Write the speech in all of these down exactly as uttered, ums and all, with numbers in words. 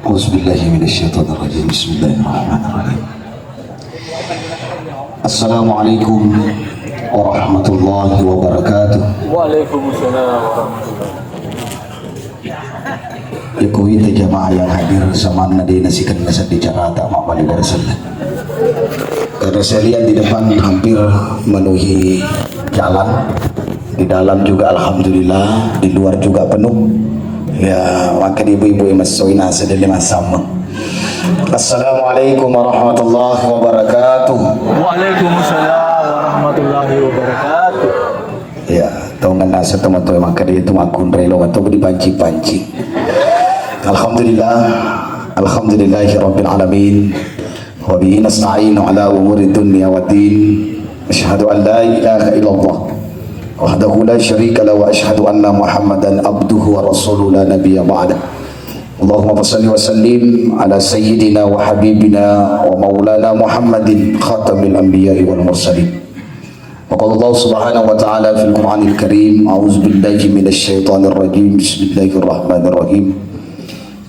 Auzubillahi minasyaitonirrajim. Bismillahirrahmanirrahim. Assalamualaikum warahmatullahi wabarakatuh. Waalaikumsalam warahmatullahi wabarakatuh. Iko ita jamaah yang hadir samanna de' nasikenna seddi carata mabbali barisella. Karena saya lihat di depan hampir menuhi jalan. Di dalam juga alhamdulillah, di luar juga penuh. Ya, maka di ibu-ibu yang masuk ini sedang masam. Assalamualaikum warahmatullahi wabarakatuh. Waalaikumsalam warahmatullahi wabarakatuh. Ya, tongenna asa tomatoa makkeda itu makkunrai lo atau dipanci-panci. Alhamdulillah, alhamdulillahi rabbil alamin. Wa bihi nasta'inu ala umuri dunya waddin. Asyhadu an la ilaha illallah wahdahu la syarika lahu wa asyhadu anna Muhammadan abduhu wa rasuluhu la nabiyya ba'da. Allahumma salli wa sallim ala sayyidina wa habibina wa maulana Muhammadin khatamil anbiya'i wal mursalin. وقال الله سبحانه وتعالى في القرآن الكريم: أعوذ بالله من الشيطان الرجيم. بسم الله الرحمن الرحيم.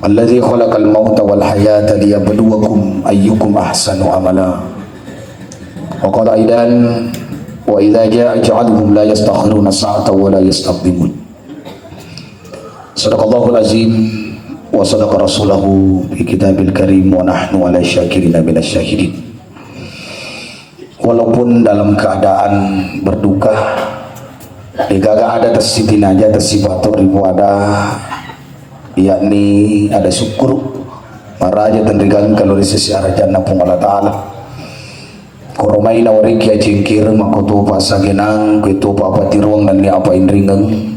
الذي خلق الموت والحياة ليبلوكم أيكم أحسن عملا. وقال أيضا: وإذا جاء أجلهم لا يستأخرون ساعة ولا يستقدمون. صدق الله العظيم وصدق رسوله في كتاب الكريم ونحن على شاكرين من الشاهدين. Walaupun dalam keadaan berduka, degaga ada tessitinaja tessipato ripoada, yakni ada syukur maraja tenrigangka lo ri sisi arajanna Puang Allah Ta'ala. Koromai nawariki acingkir makkotopa sagenang, kuetopa apa tiruang nenni apa inringeng.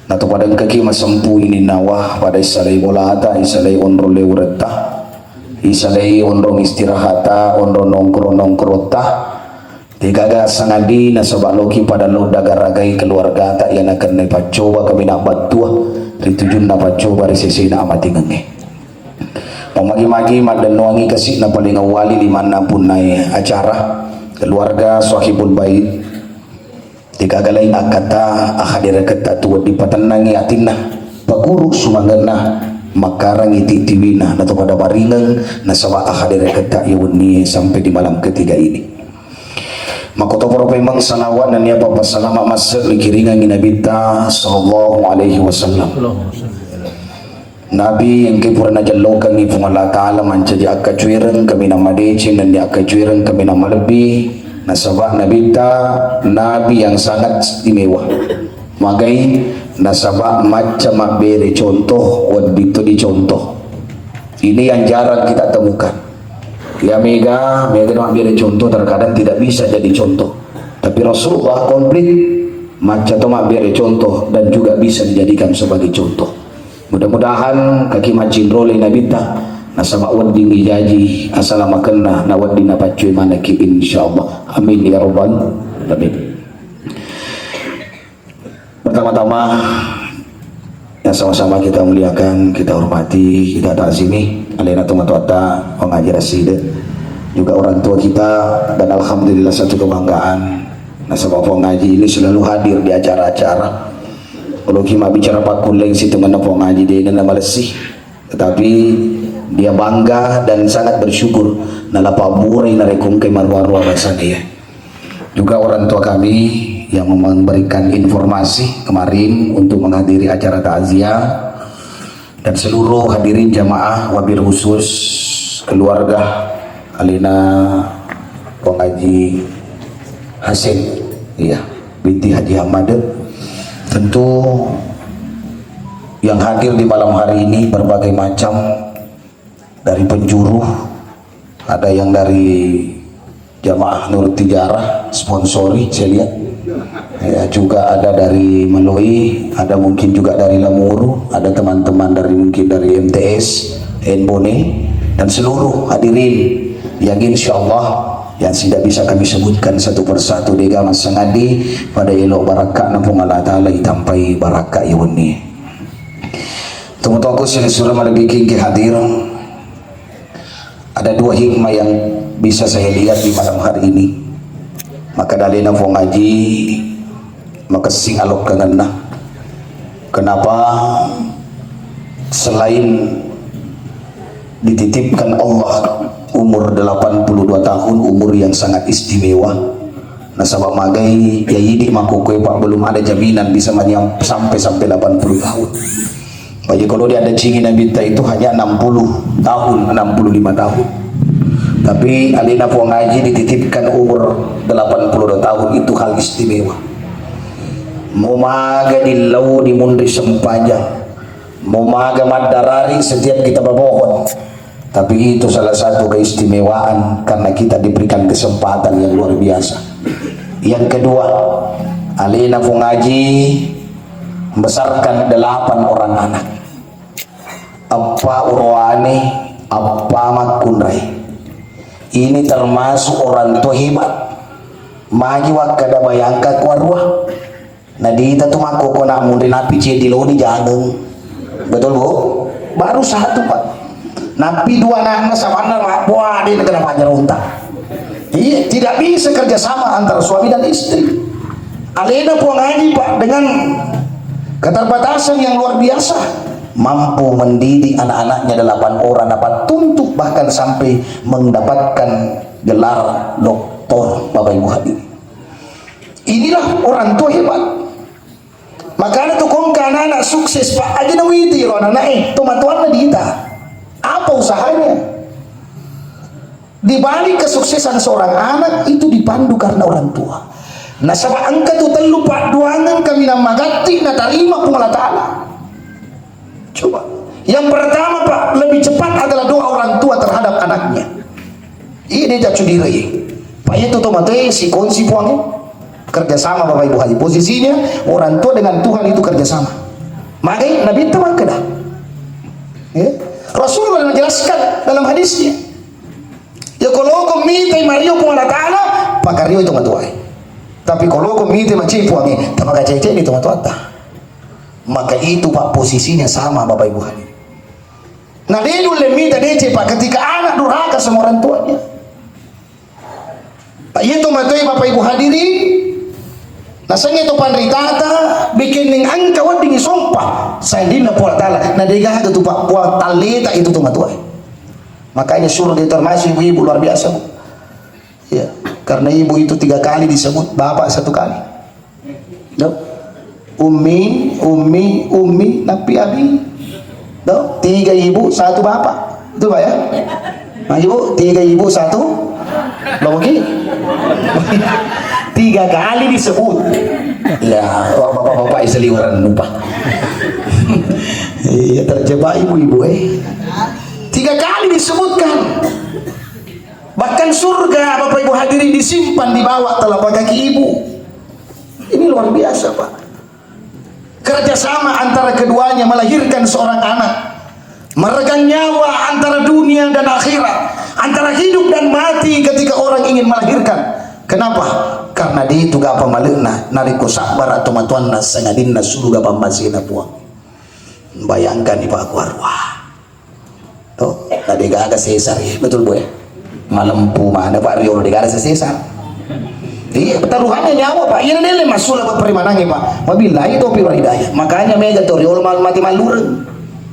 Natopadengkaki masempu ininnawa pada isalai bolata, isalai onrong lewuretta, isalai onrong istirahata, onrong nongkrong-nongkrotta. Degaga sangadi nasaba loki pada lo dagaragai keluargata iya nakennai paccoba kaminang battua ri tujunna paccoba ri sesena amatingengnge. Mamagi-magi maddennuangi kasi napalingawali limanna punnai acara keluarga Sohibul Bait. Degaga laing akkata ahadereketta tu wedding patennangi atinna, paguru sumangenna, makkarangi titiwina, natopada maringeng nasaba ahadereketta iya wennie sampai di malam ketiga ini. Makkotoparo memang salawat nennia pappasalama masse rikiringangi Nabitta sallallahu alaihi wasallam. Nabi engkai pura najellokengngi Puang Allah Ta'ala mancaji akkacuereng kaminang madeceng nennia akkacuereng kaminang malebbi, nasaba Nabitta nabi yang sangat istimewa. Magai nasaba macca mabbere contoh, wedding to dicontoh. Ini yang jarang kita temukan. Ya mega, mega mabbere contoh terkadang tidak bisa jadi contoh. Tapi Rasulullah komplit, macca to mabbere contoh dan juga bisa dijadikan sebagai contoh. Mudah-mudahan kaki macinrole Nabitta nasaba wedding ijaji asalamakenna na wedding napaccui manekki insyaallah. Amin ya rabbal alamin. Pertama-tama yang sama-sama kita muliakan, kita hormati, kita takzimi alena tomatoatta Puang Haji Raside, juga orang tua kita, dan alhamdulillah satu kebanggaan nasaba Puang Haji ini selalu hadir di acara-acara. Kalau kita bicara pakkulleng situngenna Puang Haji de' na malessi, tetapi dia bangga dan sangat bersyukur nala pabburai narekko engkai maruwa-ruwa basana ya. Juga orang tua kami yang memberikan informasi kemarin untuk menghadiri acara takziah dan seluruh hadirin jamaah, wabil khusus keluarga alena Puang Haji Hasim, iya, binti Haji Hamada. Tentu yang hadir di malam hari ini berbagai macam, dari penjuru, ada yang dari jamaah Nur Tijarah, sponsori, saya lihat. Ya, juga ada dari Meloi, ada mungkin juga dari Lamuru, ada teman-teman dari, mungkin dari M T S, Enbone, dan seluruh hadirin yang insya Allah yang tidak bisa kami sebutkan satu persatu, de'ga massangadi pada elo barakka na Puang Allah Ta'ala itampai barakka iwenni. Tomatoakku silessureng malebbi engke hadir. Ada dua hikmah yang bisa saya lihat di malam hari ini. Maka dalena Puang Haji makessing alokkangenna. Kenapa selain Dititipkan Allah umur delapan puluh dua tahun, umur yang sangat istimewa. Nasaba magai ya idi makkokkoe, Pak, belum ada jaminan bisa manyam-, sampai, sampai delapan puluh tahun. Pak, jadi kalau dia ada cini Nabitta itu hanya enam puluh tahun, enam puluh lima tahun. Tapi alena Puang Haji dititipkan umur delapan puluh dua tahun, itu hal istimewa. Mau maga di lau di munri sempajang, mau maga maddarari setiap kita memohon. Tapi itu salah satu keistimewaan karena kita diberikan kesempatan yang luar biasa. Yang kedua, alena Puang Haji membesarkan delapan orang anak. Eppa oroane, eppa makkunrai. Ini termasuk orang tua hebat. Magi wakkada bayangka kuarua. Nadita tu makkokko nak munri napi ceddi loni jangeng. Betul, Bu? Baru satu, Pak. Napi dua anakna samanna mabbuade na kena pajaronta. Iya, tidak bisa kerjasama antara suami dan istri. Alena Puang Haji, Pak, dengan keterbatasan yang luar biasa, mampu mendidik anak-anaknya delapan orang, dapat tuntuk bahkan sampai mendapatkan gelar doktor, Bapak Ibu hadirin. Inilah orang tua hebat. Makanya tu kongka anak-anak sukses, Pak, aja na witi ro anak-anak, eh, tomatoanna dita. Apa usahanya? Di balik kesuksesan seorang anak itu dipandu karena orang tua. Nasaba engka tu tellu padduangeng kaminang magatti natarima Puang Allah Ta'ala. Coba. Yang pertama, Pak, lebih cepat adalah doa orang tua terhadap anaknya. Iya, dia caccu diri. Pak, itu tomatoe sikonsi Puang, kerjasama, Bapak Ibu hadirin. Posisinya orang tua dengan Tuhan itu kerjasama. Makanya Nabi itu makkeda. Ya. Rasulullah menjelaskan dalam hadisnya. Ya, kalau kau minta mario Puang Allah Ta'ala, pakario itu matuai. Tapi kalau kau minta macai Puang, eh, tak pakai cece itu matuata. Maka itu, Pak, posisinya sama, Bapak Ibu hadirin. Nah, dia dulu minta D C, Pak, ketika anak durhaka sama orang tuanya. Pak, iya tu matoe, Bapak Ibu hadirin. Nasengnge tu panritata, bikin ning angka wedding isompa. Saidinna Puang Ta'ala. Nah, degaga tu, Pak, Puang talleta itu tu matoe. Makanya surga itu termasuk ibu-ibu luar biasa, Bu. Ya, karena ibu itu tiga kali disebut, bapak satu kali. No? Ummi, ummi, ummi, napi abi. No? Tiga ibu, satu bapak. Itu, Pak, ya? Nah, ibu, tiga ibu, satu. Loh, oke. Tiga kali disebut. Ya, bapak-bapak seliweran lupa. Iya, terjebak ibu-ibu, eh. Tiga kali disebutkan. Bahkan surga, Bapak Ibu hadirin, disimpan di bawah telapak kaki ibu. Ini luar biasa, Pak. Kerjasama antara keduanya melahirkan seorang anak. Meregang nyawa antara dunia dan akhirat. Antara hidup dan mati ketika orang ingin melahirkan. Kenapa? Karena dia itu gapa malena, narekko sabbara tomatoanna sangadinna surga pammasena Puang. Bayangkan, Pak, kuarua. Oh, na degaga sesar, ya, betul, Bu, ya? Malempu mana, Pak, riolo degaga sesar. Iya, taruhanna nyawa, Pak. Iya, nelle masula, Pak, perimanange, Pak. Wabillahi taufiq wal hidayah. Makanya mega to riolo mal-, mati mallureng.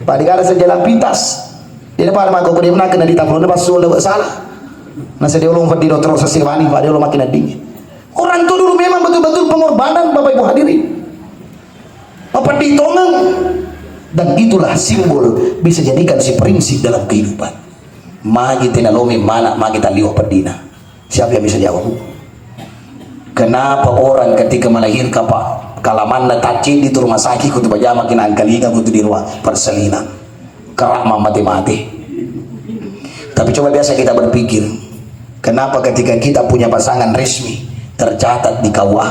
Pak, degaga sejalan pintas. Iya, Pak, mako kode menang kena ditapulun, Pak, sula, Pak, salah. Nasa dia ulung fadiro terus sesewani, Pak, dia ulung makin adingin. Orang tua dulu memang betul-betul pengorbanan, Bapak Ibu hadirin. Mapeddi tongeng. Dan itulah simbol bisa jadikan si prinsip dalam kehidupan. Magi tena lomi mana, magi taliwa peddina. Siapa yang bisa jawab? Kenapa orang ketika melahirkan, Pak, kalamanna tacci di rumah sakit, kutu pajama kina angkalinga, kutu di ruang persalinan. Kerak mamate-mate. Tapi coba biasa kita berpikir, kenapa ketika kita punya pasangan resmi, tercatat di K U A,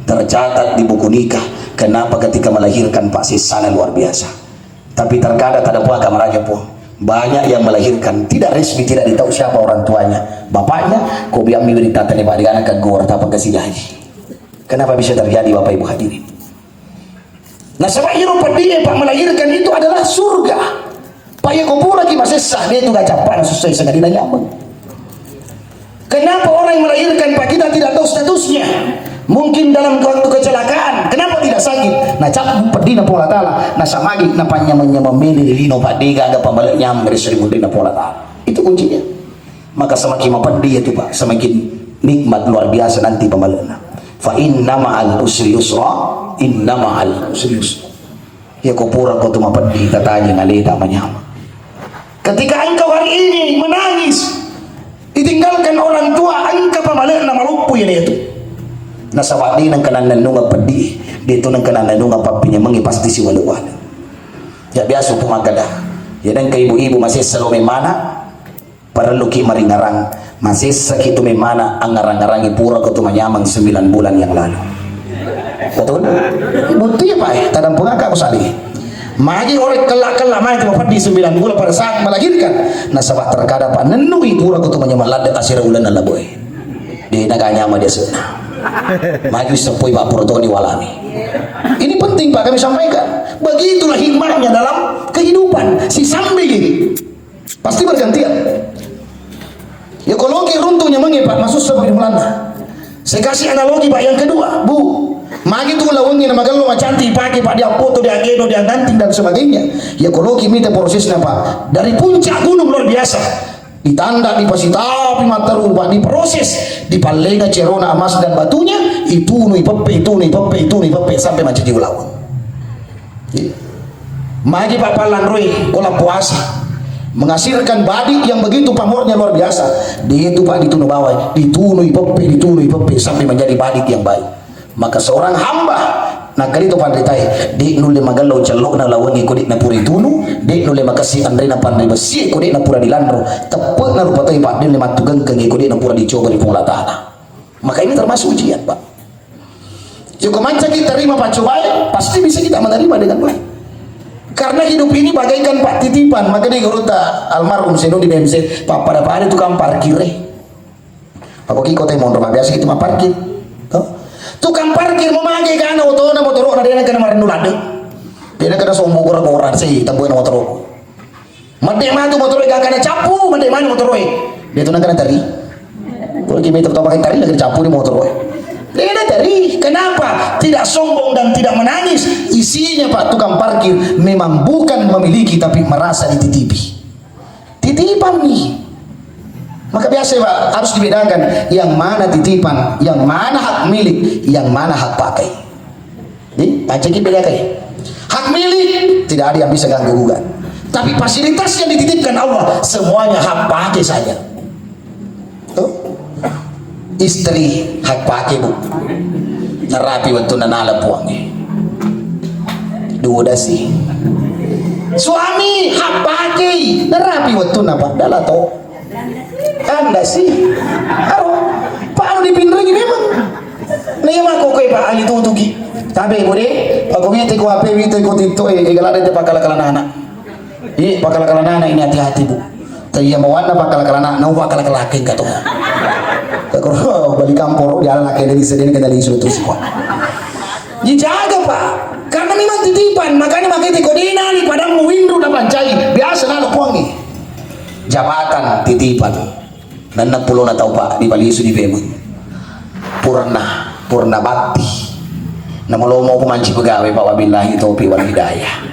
tercatat di buku nikah, kenapa ketika melahirkan, Pak, sessana luar biasa? Tapi terkadang tak ada puaka meraja, Puang. Banyak yang melahirkan tidak resmi, tidak ditahu siapa orang tuanya. Bapaknya, ko biammi berita tadi, Pak, di anak kegor, tak pakai si haji. Kenapa bisa terjadi, Bapak Ibu hadirin? Nasaba iro peddie, Pak, melahirkan itu adalah surga. Pak, iya ko puraki masessa, dia itu gak capana sesuai sengadina nyameng. Kenapa orang yang melahirkan, Pak, kita tidak tahu statusnya? Mungkin dalam waktu kecelakaan, kenapa tidak sakit? Nacabbu peddina Puang Allah Ta'ala, nasamagi napanyameng-nyameng mele ri lino, Pak, de gaga pamale nyameng ri seri munrinna Puang Allah Ta'ala. Itu kuncinya. Maka semakin mapeddi itu, Pak, semakin nikmat luar biasa nanti pamalena. Fa inna ma'al usri yusra, inna ma'al usri yusra. Yako pura ko tu mapeddi, kataji naleta manyameng. Ketika engkau hari ini menangis, ditinggalkan orang tua, engka pamalena maloppo yale tu. Nasaba de nengka nannennungeng peddi, de tu nengka nannennungeng pappinyamengngi, pasti siwale-wale. Ya biasa ku makkeda, ya nengka ibu-ibu masessa lo memana, parelluki maringarang, masessaki tu memana angngarang-ngarangi pura ko tu manyameng sembilan bulan yang lalu. Betul? Bukti ya, Pak, eh? Tadampengaka ko sali. Magi orang kella-kella mai tu mapeddi sembilan bulan pada saat melahirkan. Nasaba terkadang, Pak, nennui pura ko tu manyameng ladde asera ulenna laboe. De naga nyameng dia senna. Magi seppoi, Pak, pura toni walami. Ini penting, Pak, kami sampaikan. Begitulah hikmahnya dalam kehidupan. Si sambil ini. Pasti bergantian. Ya, ko loki runtu nyamengnge, Pak, masussa bagi mulanna. Saya kasih analogi, Pak, yang kedua, Bu. Magi tu lawangnge na magello macanti pake, Pak, dia foto, dia geno, dia ganting dan sebagainya. Ya, ko loki mita prosesnya, Pak. Dari puncak gunung luar biasa. Ditanda, dipasitapi matteru, Pak, diproses, dipallenga cerona emas dan batunya, itunu ipeppe, itunu ipeppe, itunu ipeppe sampai mancaji ulaweng. Iya. Magi, Pak, pallanroi ko lappuasa menghasilkan badik yang begitu pamornya luar biasa. De tu, Pak, ditunu bawang, ditunu ipeppe, ditunu ipeppe sampai menjadi badik yang baik. Maka seorang hamba, nakkeda tu panritae, de nulle magello cellokna lawangnge ko de napura itunu, de nulle makessing anrena panre bessie ko de napura dilanro, teppe'na rupa tau, Pak, de nulle mattugengkengnge ko de napura dicoba ri Puang Allah Ta'ala. Maka ini termasuk ujian, Pak. Joko mancaki terima paccobae, pasti bisa kita menerima dengan baik. Karena hidup ini bagaikan, Pak, titipan. Maka di gurutta almarhum Senudin M C, pappada-pada tukang parkir, eh. Pako ki kota monro, biasa itu mapparkir. Toh? Tukang parkir mau mage kana otona, motoro'na, de na kena marennu ladde. De na kena sombu kora-kora, sei, tabbuena motoro. Madde matu motoroe, gangkana cappu, madde mani motoroe. De tu nangkana teri. Kalau kimi tau pakai teri, lagi cappu di motoroe. De na teri. Kenapa? Tidak sombong dan tidak menangis. Isinya, Pak, tukang parkir memang bukan memiliki, tapi merasa dititipi. Titipan nih. Maka biasa, Pak, harus dibedakan yang mana titipan, yang mana hak milik, yang mana hak pakai. Jadi, pancaki bedakan. Hak milik tidak ada yang bisa ganggu gugat. Tapi fasilitas yang dititipkan Allah semuanya hak pakai saja. Tuh. Istri hak pakai, Bu. Narapi waktu nanala puangnge. Duda sih. Suami hak pakai, narapi waktu napa? Dala to. Anda sih. Aro, Pak, anu dipinrengi memang. Nah, iya mako koe, Pak, ali tutuki. Tapi kode, aku wite ko H P, wite ko TikTok, eh, eh, galak deh, pakala-kala anak. Iya, pakala-kala anak ini hati-hati, Bu. Tapi iya mau anda pakala-kala anak, nau pakala-kala keng kato. Takut, oh, balik kampung, dia anak ini sedih, kena disuruh terus, Pak. Dijaga, Pak. Karena memang titipan, makanya makanya ko dena ni padang muwinru na pancai. Biasa nalo puangi. Jabatan titipan. Nenneng pulona tau, Pak, dipalisu di Pemeng. Purna, purna bakti. Namalomo ku manci pegawai, Pak, wabillahi taufiq wal hidayah.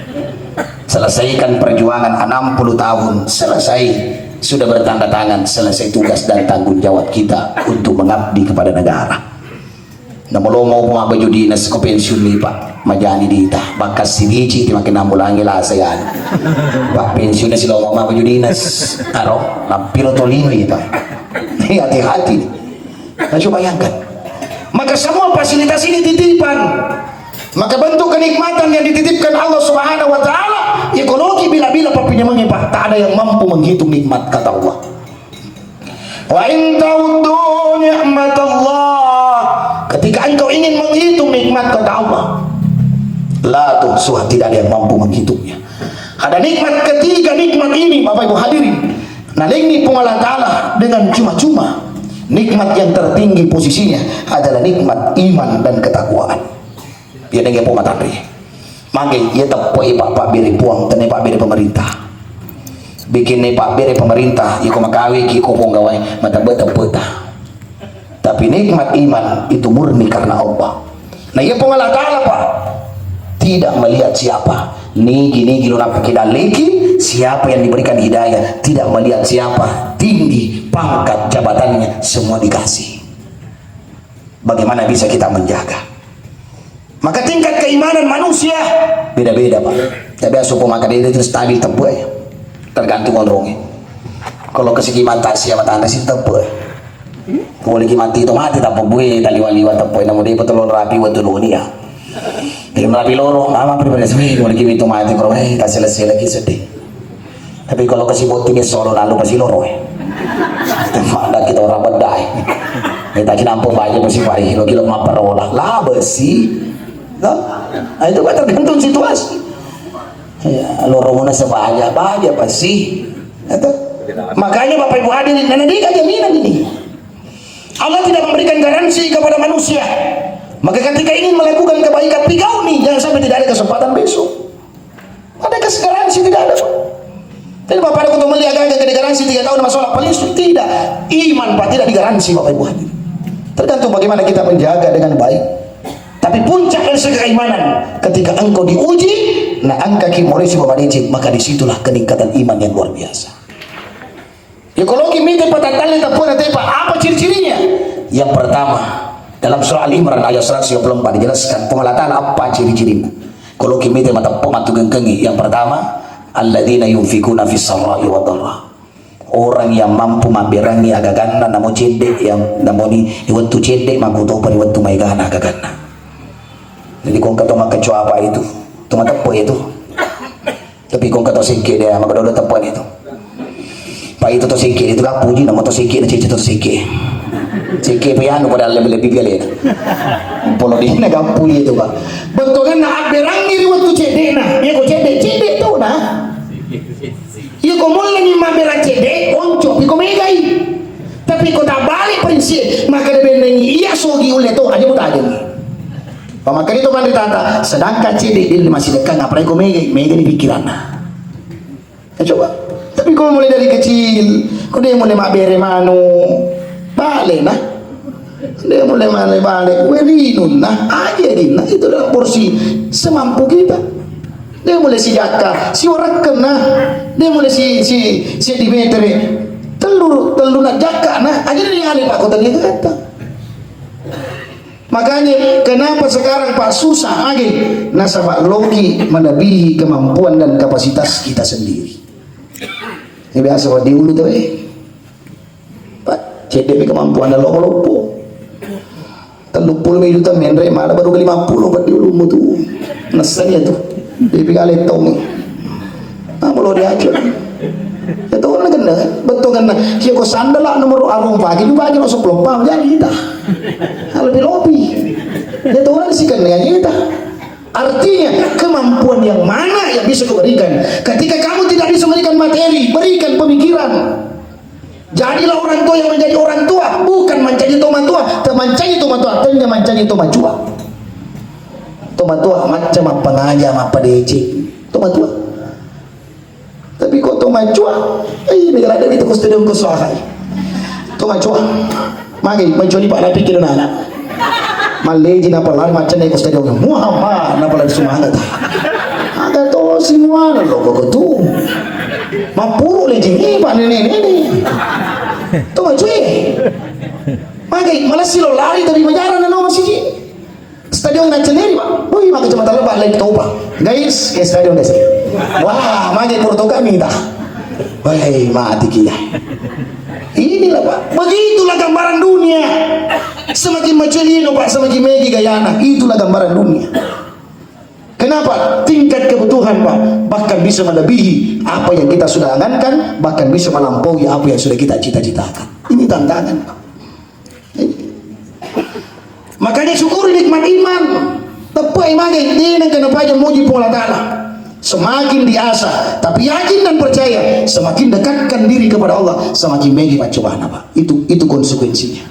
Selesaikan perjuangan enam puluh tahun, selesai. Sudah bertanda tangan, selesai tugas dan tanggung jawab kita untuk mengabdi kepada negara. Namalomo ku mabbaju dinas ko pensiun ni, Pak. Majani dita. Bakka sidici ti makin nambulangi lasa yani. Pak pensiun si lomo mabbaju dinas. Aro, lampiro tolino ya, Pak. Hati-hati. Nah, coba bayangkan. Maka semua fasilitas ini titipan. Maka bentuk kenikmatan yang dititipkan Allah Subhanahu wa Ta'ala, ekologi bila-bila papinyamangi, Pak. Tak ada yang mampu menghitung nikmat, kata Allah. Wa in ta'uddu ni'matallah. Ketika engkau ingin menghitung nikmat, kata Allah, la tuhsuha, tidak ada yang mampu menghitungnya. Ada nikmat ketiga, nikmat ini, Bapak Ibu hadirin, nalengi Puang Allah Ta'ala dengan cuma-cuma. Nikmat yang tertinggi posisinya adalah nikmat iman dan ketakwaan. Iya, dengke po matanre. Mangke, iya teppe'i, Pak, pabbere Puang, tenna pabbere pemerintah. Bikinna pabbere pemerintah, iko makaweki ko Puang gawai, matebbe-tebbeta. Tapi Tapi nikmat iman itu murni karena Allah. Nah, iya Puang Allah Ta'ala, Pak, tidak melihat siapa. Nigi-nigi lo nappa kita leki, siapa yang diberikan hidayah, tidak melihat siapa, tinggi, pangkat, jabatannya, semua dikasih. Bagaimana bisa kita menjaga? Maka tingkat keimanan manusia beda-beda, Pak. Tapi asupo maka dia itu stabil tebbe ya. Tergantung onrongi. Kalau kesiki mata siapa tanda sih tebbe. Boleh ki mati itu mati, tapi bue taliwa-liwa tebbe. Namun dia betul rapi waktu dunia. Dia rapi loro, mama pribadi sih boleh ki itu mati, bro. Eh, tak selesai lagi sedih. Tapi kalau kasi botting solo lalu pasi loro eh. Ada kita orang bedai. Kita kinampo baja pasi pai lo kilo mapparola. Lah besi. Lo? Nah, itu kan tergantung situasi. Ya, loro muna sebaja baja pasi. Itu. Makanya Bapak Ibu hadirin, karena dia kan jaminan ini. Allah tidak memberikan garansi kepada manusia. Maka ketika ingin melakukan kebaikan, pigau nih, jangan sampai tidak ada kesempatan besok. Ada kas-, garansi tidak ada, Pak. Jadi Bapak ada kutu melihat gagal jadi garansi tiga tahun masalah paling su-, tidak. Iman, Pak, tidak digaransi, Bapak Ibu hadirin. Tergantung bagaimana kita menjaga dengan baik. Tapi puncak dari segala keimanan, ketika engkau diuji, na engka ki moresi Bapak Dece, maka disitulah keningkatan iman yang luar biasa. Ya, kalau kita mita patattale tappuana tepa, apa ciri-cirinya? Yang pertama, dalam surah Ali Imran ayat seratus tiga puluh empat dijelaskan, Puang Allah Ta'ala apa ciri-cirinya? Kalau kita mita mateppu matugengkengi, yang pertama, alladzina yunfikuna fis sarra'i wa dharra. Orang yang mampu mabberangi agaganna, namo cedde, yang namoni di waktu cedde, makutopa di waktu maegana agaganna. Jadi, kongka to makkecoa apa itu? To mateppu itu. Tapi kongka to sekke dia, maka dolo teppuan itu. Pak itu to sekke itu kan puji, nama to sekke, na cece to sekke. Sekke pe anu pada lebih-lebih gale. Polo di na kan puji itu, Pak. Bettuanna abberangi ri waktu cedde na. Ya ko cedde, cedde tu na. Ya ko mulle ni mabberang cedde, onco pi ko megai. Tapi ko tabalik prinsip, maka de bennengi iya sogi ulle to, aja mutajengi. Pamakani to panritata, sedangkan cedde dia masih dekat, apalagi ko mega, mega di pikiranna. Ya, coba. Tapi kalau mulai dari kecil, ko dia mulai mabbere manu, bale na. Dia mulai mulai bale, kue rinun na, aja rinna, itu dalam porsi semampu kita. Dia mulai si jakka, si warakkan na. Dia mulai si, si, si di metere. Tellu, tellu na jakka na, aja dia ngale pak kota dia kata. Makanya, kenapa sekarang, Pak, susah age? Nasaba loki melebihi kemampuan dan kapasitas kita sendiri. Ini biasa, Pak, di ulu tuh, eh. Pak, cedde mi kemampuan dan loppo-loppo. Tellu puluh juta menre, mana baru ke lima puluh, Pak, di ulu mu tuh. Nessanya tuh. Dia pikir tong. Ah, mau diajar. Ya, tahu kan kena, betul kan? Ya, kok sandal lah nomor arung pagi, juga aja langsung pelupa, jadi kita. Ah, lebih lopi. Ya, tahu kan sih kan, ya, kita. Artinya, kemampuan yang mana yang bisa kau berikan? Ketika kamu tidak bisa memberikan materi, berikan pemikiran. Jadilah orang tua yang menjadi orang tua, bukan menjadi tomatua. Temancaji tomatua, tanya mancaji tomacua. Tomacua macam apa ngaja, apa decek. Tomacua. Tapi ko tomacua, eh, ini ada itu ko stadion ko suahai. Tomacua, magi mencuri pak napi kira nana. Maleji napa lari macam ko stadion. Muhammad napa lari semangat. Ada to semua lo kok tu. Mapuru leji ni pak nene nene. Tomacua. Magi malah silo lari tapi majaran nano masih. Stadion Naccalleri, Pak. Woi, maka cuma talebak lagi topa. Guys, ke stadion desa. Wah, mage porto kami ta. Woi, mati kia. Inilah, Pak. Begitulah gambaran dunia. Semakin macelino, Pak, semakin megi gayana. Itulah gambaran dunia. Kenapa? Tingkat kebutuhan, Pak, bahkan bisa melebihi apa yang kita sudah angankan, bahkan bisa melampaui apa yang sudah kita cita-citakan. Ini tantangan, Pak. Makanya syukuri nikmat iman. Tepai mage, ini nang kena paja muji Puang Allah Ta'ala. Semakin diasah, tapi yakin dan percaya, semakin dekatkan diri kepada Allah, semakin megi paccobana, Pak. Itu, itu konsekuensinya.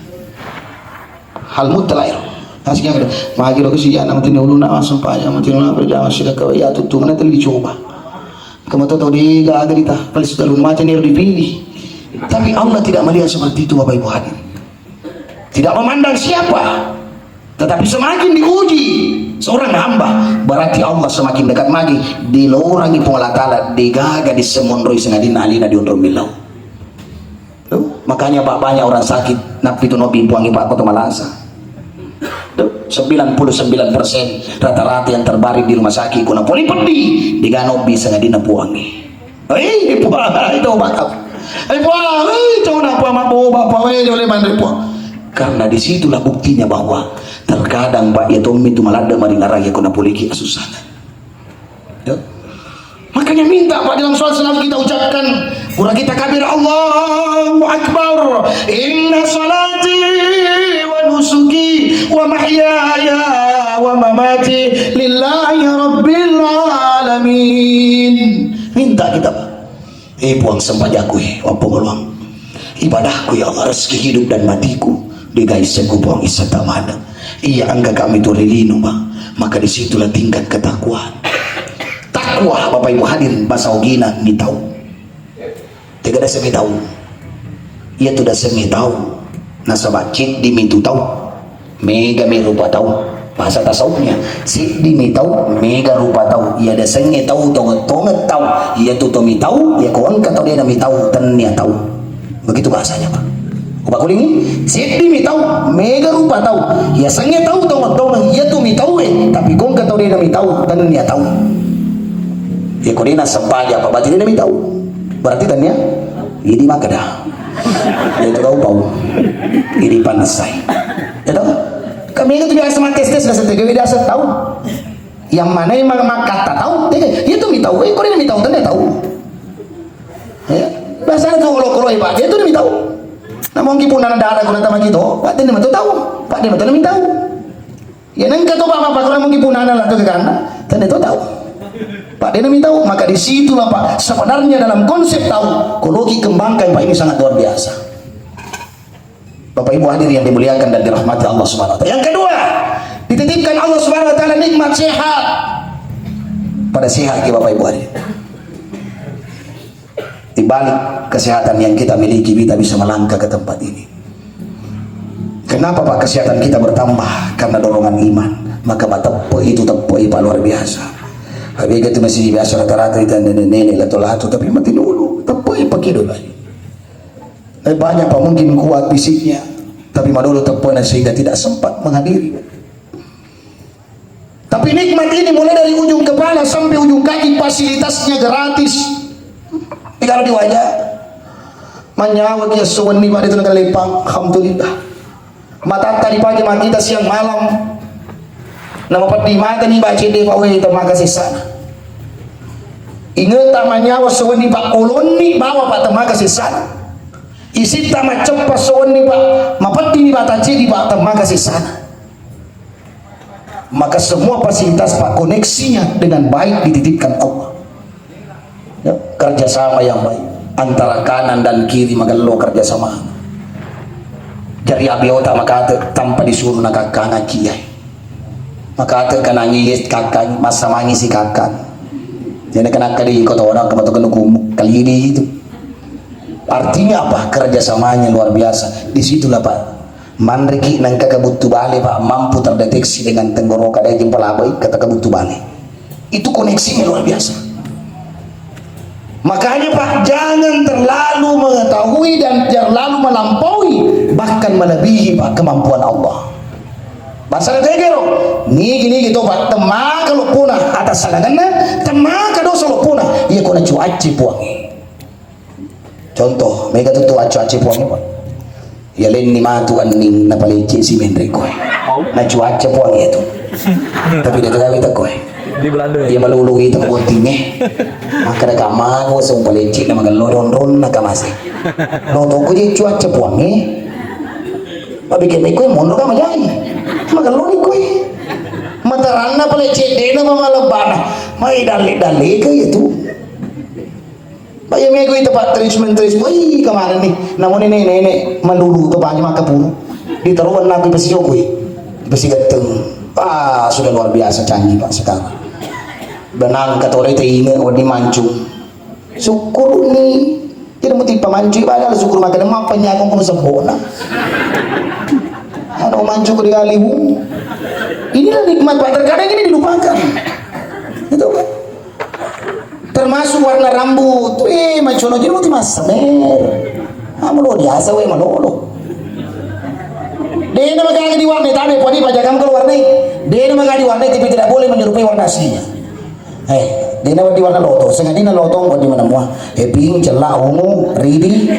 Hal mutlak ya. Aslinya ada. Magi lo kesi anak mati uluna langsung paja mati uluna berjamaah sudah kau ya tutu mana tadi dicoba. Kamu tahu dia gak ada dita. Paling sudah rumah aja nih dipilih. Tapi Allah tidak melihat seperti itu, Bapak Ibu hadirin. Tidak memandang siapa, tetapi semakin diuji seorang hamba, berarti Allah semakin dekat lagi. Dilorangi Puang Allah Ta'ala, degaga dissemonroi sangadinna alena dionrong millau. Tuh, makanya, Pak, banyak orang sakit, nappi tu nobi buangi, Pak, koto malasa. Tuh, sembilan puluh sembilan persen rata-rata yang terbaring di rumah sakit kuna pole peddi, dega nobi sangadinna buangi. Eh, Puang, itu bakal. Eh, Puang, eh, cona, Puang, mabbo, Bapak, weh, oleh manre, Puang. Karena disitulah buktinya bahwa terkadang, Pak, ya tommi tu maladde maringarang ya kuna poliki asusana. Ya. Makanya minta, Pak, dalam sholat selalu kita ucapkan, pura kita kabir, Allahu Akbar, inna salati wa nusuki wa mahyaya wa mamati lillahi rabbil alamin. Minta kita, Pak. Eh, Puang, sempajakku, eh, wappongoloang. Ibadahku, ya Allah, rezeki hidup dan matiku, degai sekku, Puang, isseng tamana. Iya, engka kami tu ri lino, Pak. Maka disitulah tingkat ketakwaan. Takwa, Bapak Ibu hadirin, bahasa ogina mitau. Tega daseng mitau. Iya tu daseng mitau. Nasaba ciddi mitu tau. Mega mi rupa tau. Bahasa tasawufnya, seddi mi tau, mega rupa tau. Iya dasengnge tau, tongeng-tongeng tau. Iya tu to mitau, iya ko engka tau dena mitau, tennia tau. Begitu bahasanya, Pak. Upakulingi, seddi mi tau, mega rupa tau. Iya sengnge tau, tongeng-tongeng, iya tu mitau, eh. Tapi ko engka tau dena mitau, tennia tau. Iya ko dena sempaja, Pak, berarti dena mitau. Berarti tennia, idi makkeda. Iya tu kau pau. Idi panessai. Ya toh? Kami itu biasa mati tes-tes, biasa tega, biasa tau. Yang mana yang mak-, makkatta tau, tega. Iya tu mitau, eh, ko dena mitau, tennia tau. Ya. Biasa tu lo koroi, Pak. Iya tu mitau. Namun ki punana dara guna tama kito, Pak, tennia mitau. Pak, dena mitau, mitau. Ya, nengka to, Pak, Bapak, kalau mungkin punana lah tu ke kanan, tentu tahu. Pak, dia nami tahu, maka disitulah, Pak, sebenarnya dalam konsep tahu, kalau kita kembangkan, Pak, ini sangat luar biasa. Bapak Ibu hadir yang dimuliakan dan dirahmati Allah Subhanahu wa Ta'ala. Yang kedua, dititipkan Allah Subhanahu wa Ta'ala nikmat sehat. Pada sehat ke Bapak Ibu hadir. Di balik kesehatan yang kita miliki, kita bisa melangkah ke tempat ini. Kenapa, Pak, kesehatan kita bertambah? Karena dorongan iman. Maka, Pak, teppe itu, teppe, Pak, luar biasa. Habis itu masih biasa rata-rata itu nenek-nenek lato-lato, tapi mati dulu, teppe pakai dulu. Tapi banyak, Pak, mungkin kuat fisiknya, tapi madolo teppena sehingga tidak sempat menghadiri. Tapi nikmat ini mulai dari ujung kepala sampai ujung kaki, fasilitasnya gratis. Tidak ada di wajah. Manyawa kia suwenni, Pak, itu dengan lepang. Alhamdulillah. Matatta dipakai mata kita siang malam. Nama peddi mata ni baca de, Pak, weh, temaka sesana. Ingat tak manyawa suwenni, Pak, ulonni bawa, Pak, temaka sesana. Isitta macceppa suwenni, Pak, mapeddi ni bata cedi, Pak, temaka sesana. Maka semua fasilitas, Pak, koneksinya dengan baik dititipkan Allah. Ya, kerjasama yang baik antara kanan dan kiri, magello kerjasama. Jari abiota makate tanpa disuruh nakakkangaki ya. Makate kanangi kakkang, massamangi si kakkang. Jadi kenakka di kota orang ke batu kena kumu, kalidi itu. Artinya apa? Kerjasamanya luar biasa. Disitulah, Pak, manreki nengka kabuttu bale, Pak, mampu terdeteksi dengan tenggorokan, dai jempol abai kata kabuttu bale. Itu koneksinya luar biasa. Makanya, Pak, jangan terlalu mengetahui dan terlalu melampaui, bahkan melebihi, Pak, kemampuan Allah. Bahasa tegero, nigi-nigi to, Pak, temaka loppona atas salanganna, temaka dosa loppona, iya kona cuaci puangi. Contoh, mega tu tu accu-accu puang, Pak. Ya lenni matu anning napalecce si menre koe. Na cuaca puang itu. Tapi dia ketahui tak koe. Di Belanda ya? Iya malulu itu bottingnya. Maka ada kama ko song palecce na magello ron-ron na kamase. No toko je cuaca puang eh. Tapi kene koe monro kama jai. Magello ni koe. Mataranna palecce dena mama lebana. Mai dalle-dalle ke itu. Pak, iya mego itu, Pak, treatment, treatment. Wih, kemana nih? Namun ini nenek mandulu tuh, Pak, maka puru. Ditaruh warna aku pasti jokui. Pasti geteng. Ah, sudah luar biasa canggih, Pak, sekarang. Benang kata orang itu ingat, oh, di mancung. Syukur nih. Jadi mau tipe mancung, padahal syukur makan emak, penyakong kamu sempurna. Anu mancu ko di kalimu. Inilah nikmat, Pak. Terkadang ini dilupakan. Itu, Pak. Termasuk warna rambut. Eh, mancono jadi muti masemer. Kamu lo biasa, we, malolo. Dena magaga diwarnai, tabe podi pajakam keluar nih. Dena magaga diwarnai, tapi tidak boleh menyerupai warna aslinya. Eh, dena wedding warna loto, sengadina loto wedding mana mua. Eh, pink, cella, ungu, ridi.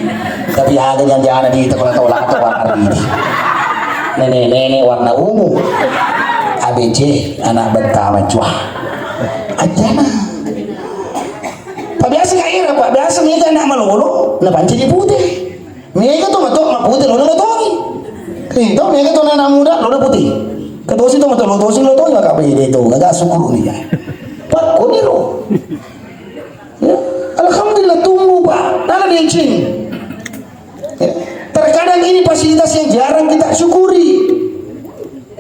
Tapi aga janjana di teko tau lato warna ridi. Nenek-nenek warna ungu. A B C, anak betta macua. Ajana. Pak biasa kaya, Pak biasa mega anak malolo, na panci di putih. Mega to mato mapute lo lo tongi. Nih, to mega to anak muda lo putih. Ketosi to mato lo tosi lo tongi maka bede to gaga sukuru nih ya. Pak koni lo. Ya, alhamdulillah tumbuh, Pak. Nana dencing. Ya. Terkadang ini fasilitas yang jarang kita syukuri.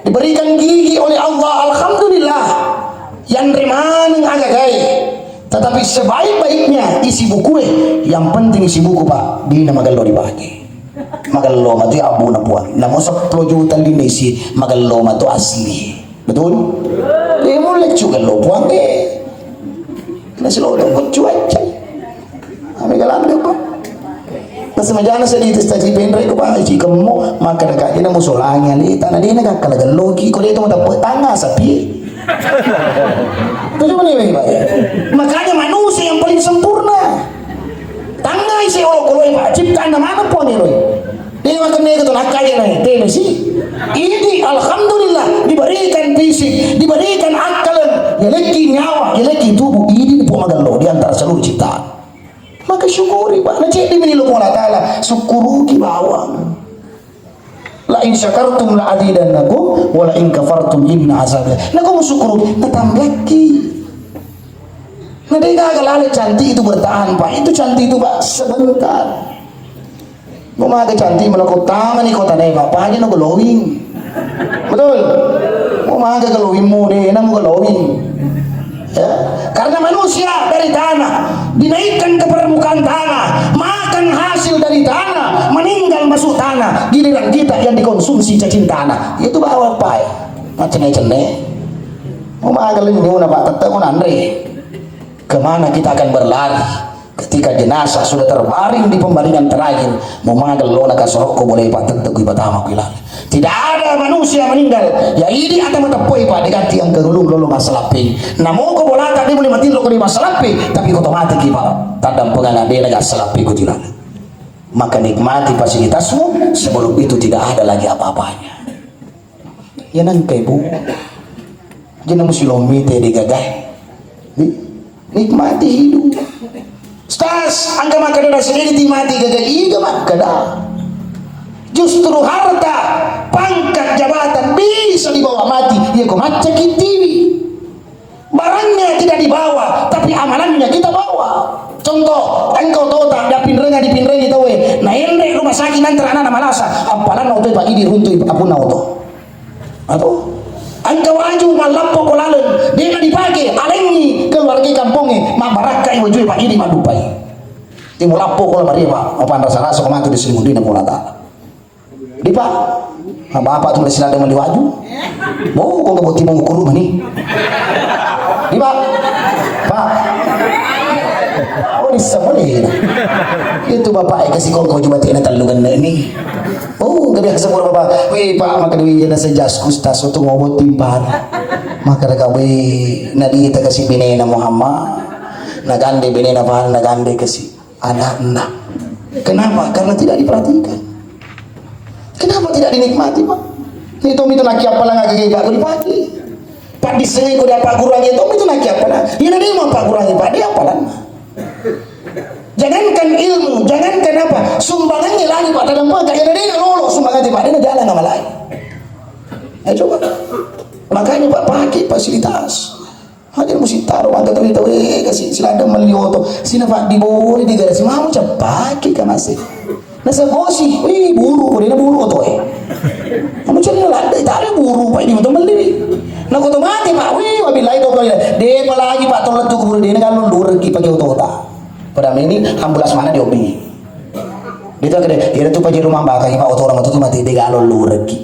Diberikan gigi oleh Allah, alhamdulillah. Yang remaneng agagae. Tetapi sebaik-baiknya isi bukue, yang penting isi buku, Pak, dina magello dipake. Magello matu ya abu na puang. Namo sepuluh juta lima isi, magello matu asli. Betul? Dia mau leccu gello puang, eh. Nasi lo cuaca. Ame galambe apa? Pas majana sedih itu staji penre ko, Pak, iji kemmo, maka dekat ini musolangi ali tanah dina gakkala gelloki, ko dia itu mau tepuk tangan sapi. Itu cuma nih, Pak. Makanya manusia yang paling sempurna. Tangai si olokoloe, Pak, ciptaanna mana puang ero. Dewa kene itu nakkaja nae, tebe si. Ini alhamdulillah diberikan fisik, diberikan akal, ya leki nyawa, ya leki tubuh, ini pun magello di antara seluruh ciptaan. Maka syukuri, Pak. Na cedde meni lo Allah Ta'ala, syukuruki bawang. La in syakartum la azidannakum wa la in kafartum inna azabi. Na ko syukuru, na tambakki. Na de gaga lale cantik itu bertahan, Pak. Itu cantik itu, Pak, sebentar. Mau maga cantik mana kota mana kota deh, Pak. Apa aja no glowing. Betul? Mau maga glowingmu deh, namu glowing. Ya, karena manusia dari tanah dinaikkan ke permukaan tanah, makan hasil dari tanah, meninggal masuk tanah, giliran kita yang dikonsumsi cacing tanah. Itu bawa pai. Macam-macam deh. Mau makan lenyuna, Pak, tetap mau nanre. Kemana kita akan berlari? Ketika jenazah sudah terbaring di pembaringan terakhir, mau magello na kasorokko boleh, Pak, tetap gue pertama gue lari. Tidak ada manusia meninggal ya idi atau mateppoi, Pak, diganti yang kerulung lolo masalappi. Namo ko bolata dia boleh mati lo ko di masalappi, tapi ko tomati ki, Pak, tadang pengang dena ga salappi ko tidak. Maka nikmati fasilitasmu, sebelum itu tidak ada lagi apa-apanya. Ya nangka ibu. Jadi namu silomi te de gagai. Ni-, nikmati hidup. Stas, angka makkeda sedih nikmati gagai iga makkeda. Justru harta, pangkat, jabatan bisa dibawa mati. Ya ko macca kitiwi. Barangnya tidak dibawa, tapi amalannya kita bawa. Contoh, engkau tota dipinrenga dipinrengi tawe, na enre rumah sakit nanti anak malasa, ampalan oto Pak idi runtu apuna oto. Atau engkau aju malappo ko laleng, dena dipake, alengi keluarga kamponge, mabarakkai wajue Pak idi madupai. Timu lappo ko lamari Pak, apa rasa-rasa ko matu di sini mundina ko lata. Di Pak, nah, bapak tu masih ada meliwaju. Mau kau keboti mau kurung ni. Di Pak, Pak. Oh, di semua ni. Itu bapak yang kasih kau kau cuma tiada telu kena ni. Oh, gede kasih bapak. Wih, Pak, maka duit jana sejas kustas untuk mau buat timpar. Maka ada kau, wih, nadi kita kasih bini na Muhammad. Nagande bini na Pak, nagande kasih. Anakna. Kenapa? Karena tidak diperhatikan. Kenapa tidak dinikmati, Pak? Ini Tommy itu laki apa lah nggak gaya Pak, dipakai. Pak di sini udah Pak kurang ya, Tommy itu laki apa lah? Ini dia mau Pak kurang ya, Pak, dia apa lah? Jangankan ilmu, jangankan apa, sumbangannya lagi Pak, dalam Pak, kayak dia lolo sumbangan Pak, dia jalan sama lain. Ayo coba. Makanya Pak pakai fasilitas. Aja musi taro mangga tawita we kasi silada melli oto. Sina Pak di bori di garasi mamu capaki ka mase. Nasa bosi, wih buru ko dena buru oto e. Kamu cari ladde tare buru Pak di moto melli. Na ko to mate Pak, wih wabillahi to kau de apalagi Pak to lettu kuburu dena kan lurki pake oto ta. Pada meni ambulas mana di obi. Dia tu kede, dia tu pajero mambaka Pak oto orang oto tu mati de galo lurki.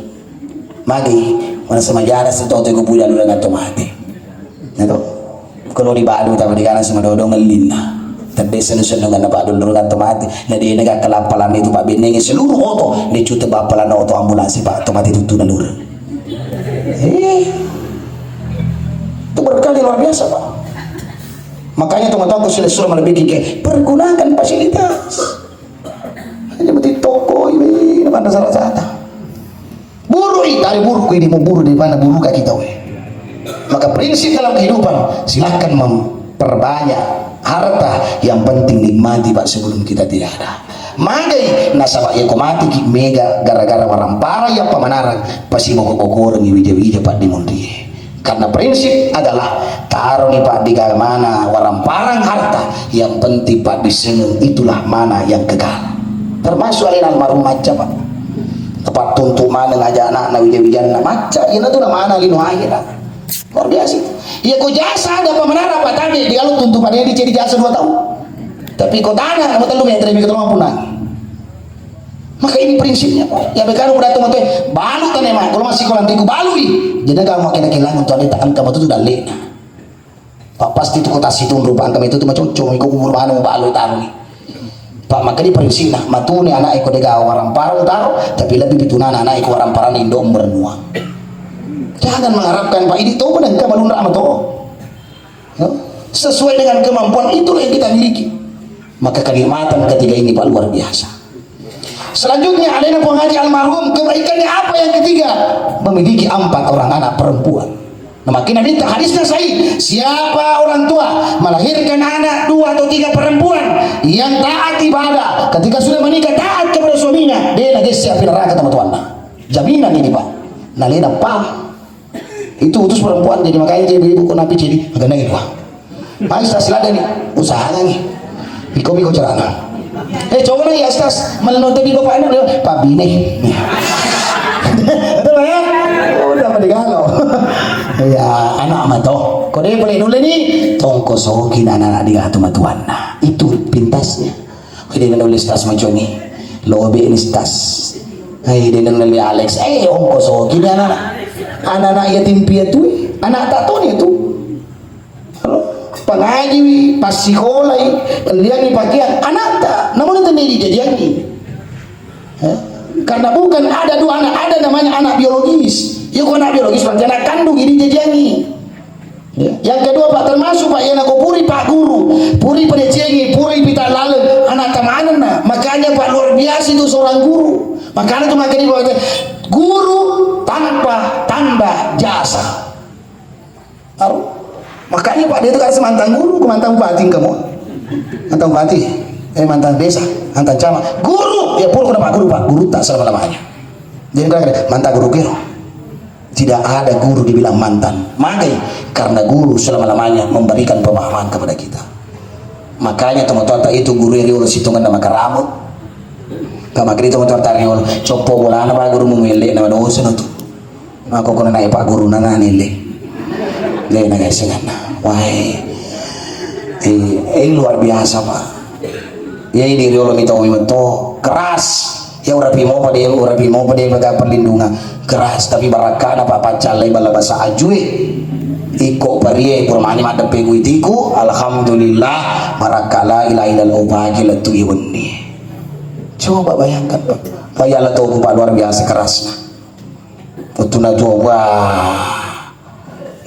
Magi, mana semajana setoto ko buda lurang atau mati. Nato? Kalau di badu tapi di kanan sama dodong ngelinna. Tedde senu-senu ngana pak dulu lurang atau mati. Nah, dia negara kelapa lama itu pak benengnya seluruh oto. Dia cuti bapak lana oto ambulans pak atau mati itu tuh lurang. Eh, itu berkali luar biasa pak. Makanya teman-teman sila suruh lebih kayak pergunakan fasilitas. Hanya mati toko ini mana salah satu. Burui, tadi buruk ini mau buru di mana buru gak kita we. Maka prinsip dalam kehidupan, silahkan memperbanyak harta, yang penting nikmati pak sebelum kita tidak ada. Magai nasaba ya ko mati ki mega gara-gara waramparang yang pamanarang pasti boko-bokorengi wija-wija pak di munrie. Karena prinsip adalah taroni pak di mana waramparang harta, yang penting pak disengeng itulah mana yang kekal. Termasuk alena almarhum macca pak. Tepat tuntuk maneng aja anakna wija-wijanna macca, ina tu mana lino akhirat. Luar biasa itu. Iya ko jasa ada pemenara pak tapi di kalau tuntuk pada dicari jasa dua tahun. Tapi ko tanah nama telu meter mega tolong punang. Maka ini prinsipnya pak. Ya bekal udah tuh mate balu tane mak kalau masih kurang tiku balui. Jadi kamu kena kehilangan tuh ada tak angka betul tuh dalle. Pak pasti tuh kota situ rupa angka itu tuh macocok iko kubur mana mau balu taruh nih. Pak maka di prinsipnya matune anak iko dega orang parang taruh tapi lebih pitunana anak iko orang parang indo merenua. Jangan mengharapkan pak ini tuh benar angka balun rama tuh. Ya, sesuai dengan kemampuan itulah yang kita miliki. Maka kenikmatan ketiga ini pak luar biasa. Selanjutnya alena Puang Haji almarhum kebaikannya apa yang ketiga? Memiliki empat orang anak perempuan. Nah, makanya minta hadisnya sahih. Siapa orang tua melahirkan anak dua atau tiga perempuan yang taat ibadah, ketika sudah menikah taat kepada suaminya, dia najis siap neraka teman-teman. Jaminan ini pak. Nalena pak Itu utus perempuan jadi makanya jadi ibu kok napi jadi agak naik wah. Mai stas lada nih usaha nih. Iko miko cerana. Eh coba nih ya stas meleno tadi bapak enak ya pak bine. Betul ya? Udah pada galau. Ya anak ama toh. Kode boleh nulis nih tongko sokin anak-anak di atu matuanna. Itu pintasnya. Jadi nulis tas macam ni. Lobe ni tas. Hai dia nang nali Alex, eh ongko soki ni anak-anak. Anak-anak yatim piatu, anak tak tahu ni tu. Pengaji wi, pas sikolai, liangi pakaian, anak tak. Namun itu ni dijajangi. Karena bukan ada dua anak, ada namanya anak biologis. Yuk anak biologis berarti anak kandung ini dijajangi. Ya. Yang kedua, Pak, termasuk, Pak, yang aku puri, Pak Guru, puri pedecengi, puri pita laleng, anak temanenna. Makanya, Pak, luar biasa itu seorang guru. Makanya itu makanya, Pak, guru tanpa tanda jasa. Tahu? Makanya, Pak, dia itu harus mantan guru, mantan bupati kamu. Mantan bupati, eh, mantan desa, mantan camat. Guru, ya, pura Pak Guru, Pak. Guru tak selama-lamanya. Jadi, bukan mantan guru kiro. Tidak ada guru dibilang mantan. Magai? Karena guru selama-lamanya memberikan pemahaman kepada kita. Makanya teman-teman tak itu guru yang riolo situngan nama karamu. Kamakri teman-teman tak riolo. Copo bolana pak guru memilih nama dosa tu. Maka kena naik pak guru nana nilai. Dia nagai sengan. Wah. Eh, eh, luar biasa pak. Ya ini riolo mita umi meto keras. Ya urapi mopa dé, urapi mopa dé mega perlindungan. Keras tapi barakkana pak paccallai balla basa ajue. Iko parie pura mani maddeppe kuitiku, alhamdulillah, marakka la ilaha illallah upake lettu i wenni. Coba bayangkan pak. Payala toku pak luar biasa kerasna. Wettu natuo wah.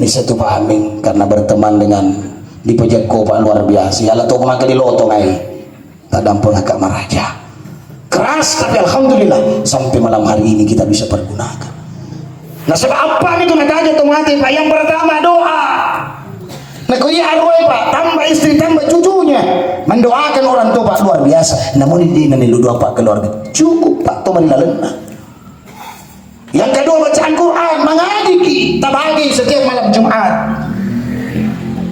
Ni satu pahami karena berteman dengan dipejekko pak luar biasa. Yala toku maka di loto ngai. Tadampengakka maraja. Keras tapi alhamdulillah sampai malam hari ini kita bisa pergunakan. Nah sebab apa itu nataja tu mati pak? Yang pertama doa. Nah kau iya arwah pak tambah istri tambah cucunya mendoakan orang tua pak luar biasa. Namun ini nanti lu doa pak keluarga cukup pak to mani lalenna. Yang kedua bacaan Quran, mengajiki, tabagi setiap malam Jumat.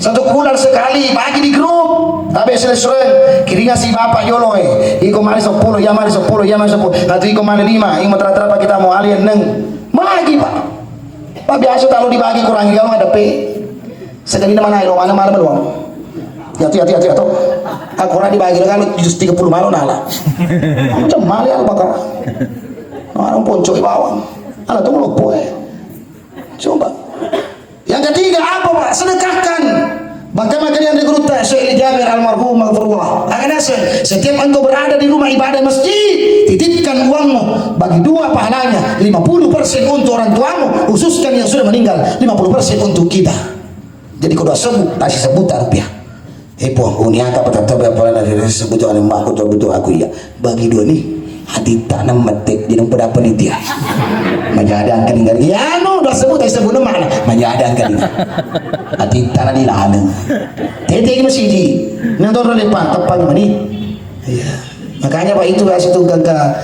Satu bulan sekali bagi di grup. Tabe selesai kiringa si bapak yolo eh. Iko mari sepuluh, ya mari sepuluh, ya mari sepuluh. Nanti iko mari lima, iko tera-tera kita mau alien neng. Bagi pak. Pak biasa kalau dibagi kurangi kalau ada pe. Sekali mana ilo mana malam doang. Yatu yatu yatu yatu. Aku orang dibagi kalau jus tiga puluh malam nala. Macam mali aku bakar. Orang ponco bawang. Ala tu lo boy. Coba. Yang ketiga apa, Pak? Sedekahkan. Bahkan makanya di gurutta Syekh Jabir almarhum maghfurullah. Akan naseng, setiap engkau berada di rumah ibadah masjid, titipkan uangmu bagi dua pahalanya, lima puluh persen untuk orang tuamu, khususkan yang sudah meninggal, lima puluh persen untuk kita. Jadi kalau sebut, kasih sebutan rupiah. Eh, Puang, uniaka patatta bapalana ri sebut anu makku to betul aku iya. Bagi dua ni, hati tanam metek jadi pada panitia. Majadang kening gari. Ya anu, udah sebut, saya sebut mana? Majadang kening. Hati tanah di laleng. Tete ini masih di. Nang toro lepa, tepat mani. Iya. Makanya Pak itu kasih tuh gangka.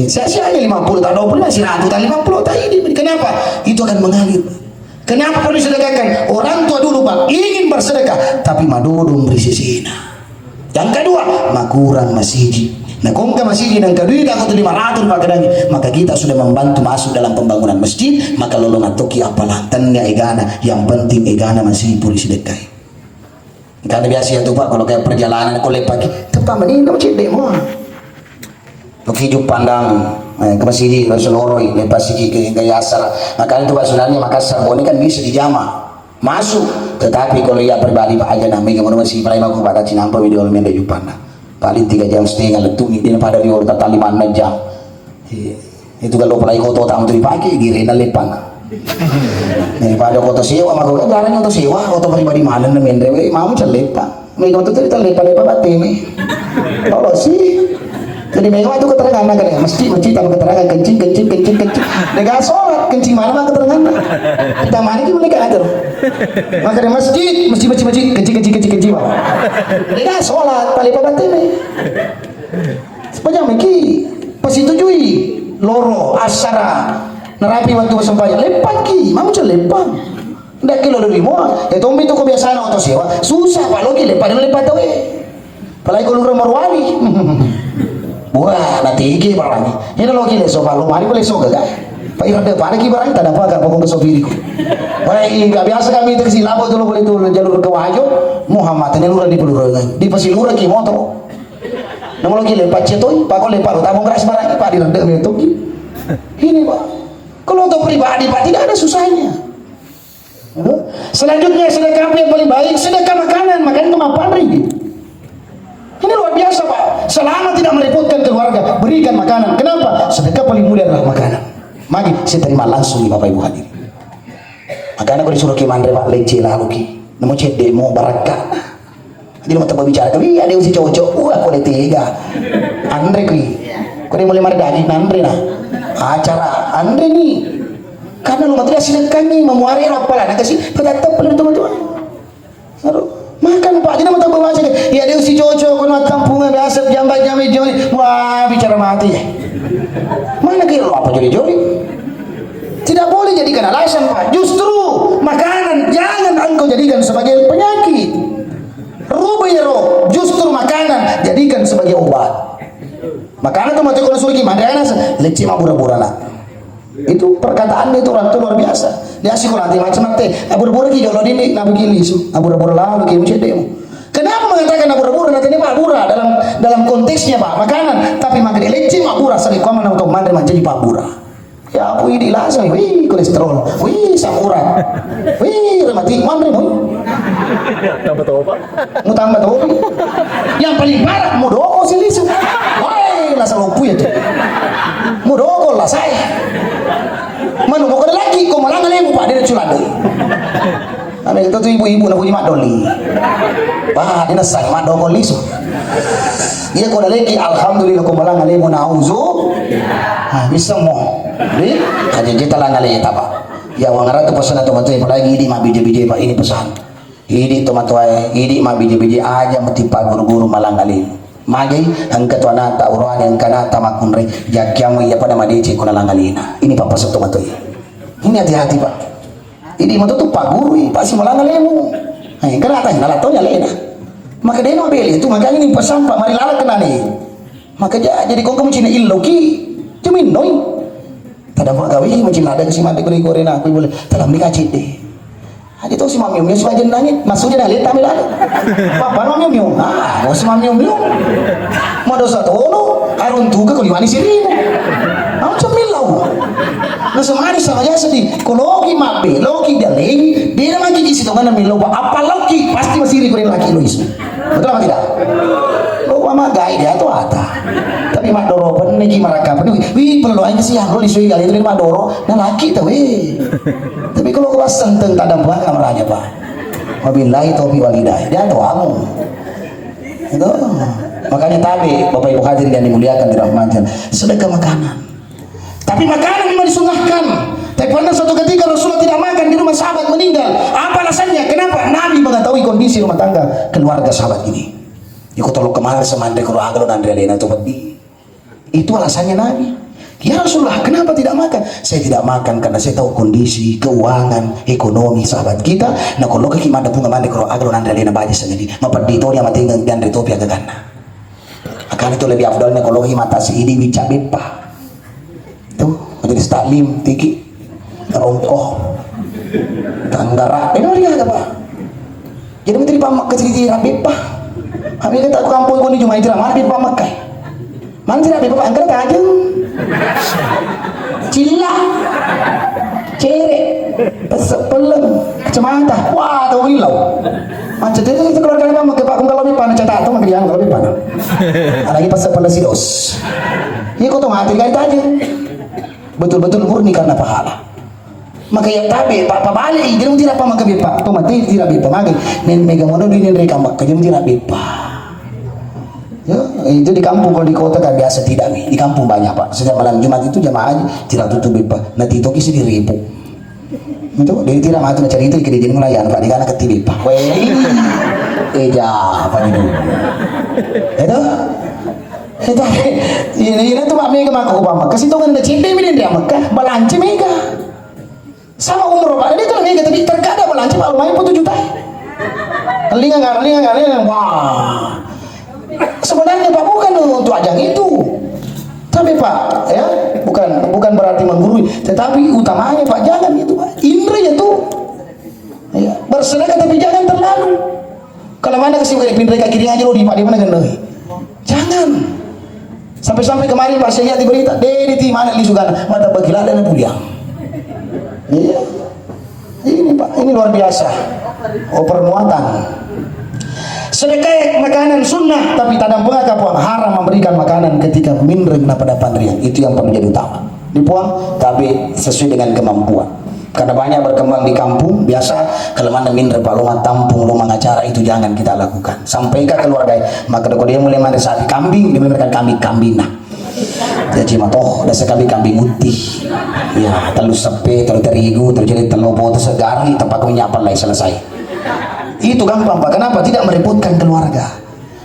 Saya sih hanya lima puluh, tak dua puluh, masih seratus, tak lima puluh, tak ini. Kenapa? Itu akan mengalir. Kenapa perlu disedekahkan? Orang tua dulu, Pak, ingin bersedekah, tapi madodong ri sesena. Yang kedua, makurang masiji. Nah, kongka masiji nang kedua, aku tuh lima ratus, Pak, kedangi. Maka kita sudah membantu masuk dalam pembangunan masjid, maka lolo matoki apalang. Tania egana, yang penting egana masih puri sedekah. Karena biasa ya tuh, Pak, kalau kayak perjalanan, kalau pagi, tepat mending kamu cedek mau. Oke, Juppandang, eh, ke masigi, Rasuloroi, lepas sigi ke, ke Yasar. Makanya itu, Pak, sebenarnya Makassar, Bone kan bisa dijama. Masuk. Tetapi kalau ia pribadi, Pak, aja namanya, mau masih prima, aku pada cinampa video mende Juppandang. Paling tiga jam setengah letu, ini pada di orta lima enam jam. Iya. Itu kalau pulai koto tamu tu dipakai, girena lepang. Daripada koto sewa, maka kan jarang koto sewa, koto pribadi mana nih, mendre, we, mau celepa. Mega tu cerita lepa-lepa batin nih. Kalau sih, jadi mega itu keterangan kan ya, masjid, masjid, tambah keterangan, kencing, kencing, kencing, kencing. Dega sholat, kencing mana mah keterangan? Kita mana kita mereka aja loh. Maka dari masjid, masjid, masjid, masjid, kencing, kencing, kencing, kencing, Pak. Dega sholat, lepa batin nih. Sepanjang meki, pasitujui, loro, asara, narapi waktu bersempajang, lepaki, mamu celepa. Ndak ki lolo limoa, ya tommi tu kebiasaan oto sewa, susah, Pak, loki lepa, lepa tawe. Apalagi kalau lurah Morowali. Wah, na tege barang. Ini loki leso, Pak, lo mari boleh so gaga. Pak, irade pada ki barang, tak dapat gak pokok ke sopiriku. Wah, nggak biasa kami itu ke Silabo tuh, lo boleh tuh jalur ke Wajo, Muhammad ini lurah di Pelurungan, di Pasilurah ki motor. Namun lagi lepa cetoi, Pak, kok lepa lo tabung keras barang, Pak, direndam itu ki. Ini, Pak. Kalau untuk pribadi, Pak, tidak ada susahnya. Selanjutnya, sedekah yang paling baik, sedekah makanan, makanan kemapan ri. Ini luar biasa, Pak. Selama tidak merepotkan keluarga, berikan makanan. Kenapa? Sedekah paling mulia adalah makanan. Magi, saya terima langsung nih, Bapak Ibu hadirin. Makanya aku disuruh ki manre, Pak, lecce lalu ki. Nemu cedde mo barakka. Jadi mau tempat bicara, tapi ada usi cocok, wah, aku ada tiga. Andre kui. Kau dia mulai mari daging, Andre nah. Acara, Andre nih. Karena lu mati sedekah nih, memuare lo apalah, nak kasih, tetap perlu teman-teman. Aduh, makan, Pak, jadi mau tambah macam ni. Ya, dia usi cocok, kono tampungan biasa, jambai, jambai, jambai. Wah, bicara mati. Mana kira lo apa joli-joli? Tidak boleh jadikan alasan, Pak. Justru makanan jangan engkau jadikan sebagai penyakit. Rubah ya, roh. Justru makanan jadikan sebagai obat. Makanan tu mati kono surgi, mana ada alasan? Lecce mabura-bura, nak. Itu perkataannya itu orang tua luar biasa. Dia asik nanti macam nanti. Abur-bur ki jolo dini, nabi gili su. Abur-bur lalu ki mucedemu. Kenapa mengatakan abur-bur? Nanti ini mabura dalam, dalam konteksnya, Pak, makanan. Tapi maka dia lecce mabura, sering kau mana untuk manre menjadi pabura. Ya, aku ini langsung, wih, kolesterol, wih, asam urat, wih, rematik, manre, wih. Tambah tahu, Pak. Mau tambah topi. Yang paling parah, mau doko si lisu. Woi, lasa lompu ya tuh. Mau doko lah saya. Manu mau kena lagi, kau malah ngalemu, Pak, dia culat deh. Ame kita tuh ibu-ibu nak puji madoli. Wah, dia nasang madoko lisu. Iya, kau lagi, alhamdulillah, kau malah ngalemu, nauzu. Ah, bisa mau. Di, aja jeta lah ngaleta, Pak. Ya, wangara tu pesan atau betul, apalagi ini mah bije-bije, Pak, ini pesan. Idi tomatoae, idi mabbiji-biji aja mutipa guru-guru malang alena. Magai, engka tu anata urane, engka anata makkunrai, jakkiammu iya pada madeceng ko nalang alena. Ini pappasu tomatoae. Ini hati-hati, Pak. Idi matu tu pagurui, pasi malang alemu. Eh, engka anata nala toni alena. Maka dena mabele tu, makanya ini pesan, Pak, mari laleng kenani. Maka ja-, jadi kongko mucina illoki, jaminnoi. Tadammu gawe, mucina ada kasi mate kuri kuri na, aku boleh. Tadammi kacit deh. Aja tau si mamiu-miu si majennangi, masuk je na leta mi lalo. Papa mamiu-miu. Ah, mau si mamiu-miu. Mau dosa tono, aruntuka ko liwani sirimu. Mau cemil lau. Kesemani sama jasa di, ko loki mabbe, loki dalewi, de na magi isi tongana melo, apa loki pasti masiri kore laki lo isu. Betul apa tidak? Lo mama gai dia tu ata. Tapi madoro penne ki maraka penne, wi, perlu aja sih, lo isu gali itu madoro, na laki tu, weh. Tapi kalau gua senteng tak ada buah, nggak meraja, Pak. Wabillahi taufiq wal hidayah. Dia tu kamu. Itu. Makanya tabe, Bapak Ibu hadirin yang dimuliakan, dirahmati Allah. Sedekah makanan. Tapi makanan memang disunnahkan. Tapi pernah suatu ketika Rasulullah tidak makan di rumah sahabat meninggal. Apa alasannya? Kenapa? Nabi mengetahui kondisi rumah tangga keluarga sahabat ini. Iko tolong kemarin semandre kuro agalo nanre alena tu peddi. Itu alasannya Nabi. Ya Rasulullah, kenapa tidak makan? Saya tidak makan karena saya tahu kondisi keuangan, ekonomi sahabat kita. Nah, kalau kiki mada punga mande kuro agalo nanre alena baja sendiri. Mapeddi to dia matinggal dan topi agaganna. Makanya itu lebih afdolnya kalau hi mata si idi wicca beppa. Tuh, majelis taklim tiki rongko tanggara. Ini dia apa? Jadi menteri pamak ke sini tidak beppa. Kami kata aku kampung kau ni cuma itu ramah beppa makai. Mana tidak beppa angker tajeng. Cilla. Cere. Pesepeleng. Kacamata. Wah, tahu ilau. Macam itu, itu keluarga memang ke Pak Kung kalau beppa, cetak tuh, makai yang kalau beppa. Lagi pesepeleng si dos. Iya, kau tuh mati kan tajeng. Betul-betul murni karena pahala. Maka iya tabe, Pak, pabale i, jadi tidak apa maka beppa. Tuh mati tidak beppa mage. Nen mega mono di nen reka maka jadi tidak beppa. Ya, itu di kampung, kalau di kota kan biasa tidak mi. Di kampung banyak, Pak. Setiap malam Jumat itu jamaah tidak tutup beppa. Nanti itu kisi di repo. Itu, jadi tidak mati na cerita di kejadian melayang, Pak, di kana keti beppa. Weh, eh, ja, apa ni dulu? Itu? Itu, ini, ini tuh Pak mega maka Obama. Kasih tuh kan ada cedde mi dia Mekah, balance mega. Sama umroh, Pak. Jadi itu mega, tapi terkadang balance, Pak, lumayan puluh juta. Linga ngar, linga ngar, linga ngar. Wah. Sebenarnya, Pak, bukan untuk ajang itu. Tapi, Pak, ya, bukan, bukan berarti menggurui, tetapi utamanya, Pak, jangan itu, Pak. Indra ya tuh. Ya, bersedekah tapi jangan terlalu. Kalau mana kasih pindah kaki dia aja lo di Pak, di mana gendoi? Jangan. Sampai-sampai kemarin, Pak, saya lihat di berita, dede ti mana li sugana, mata bagi lada na puliang. Iya. Ini, Pak, ini luar biasa. Oh, permuatan. Sedekah makanan sunnah, tapi tadang pengaka puang haram memberikan makanan ketika minreng na pada panriang. Itu yang perlu jadi utama. Di puang, tapi sesuai dengan kemampuan. Karena banyak berkembang di kampung, biasa kalau mana minreng palongan tampung, rumah acara itu jangan kita lakukan. Sampai ke keluarga, maka kalau dia mulai mana sapi kambing, dia memberikan kambing, kambing nah. Jadi matoh, dasar kami kambing muti. Ya, telur sepe, telur terigu, telur jadi telur botol segari, tempat kami nyapa lai selesai. Itu gampang, Pak. Kenapa? Tidak merepotkan keluarga.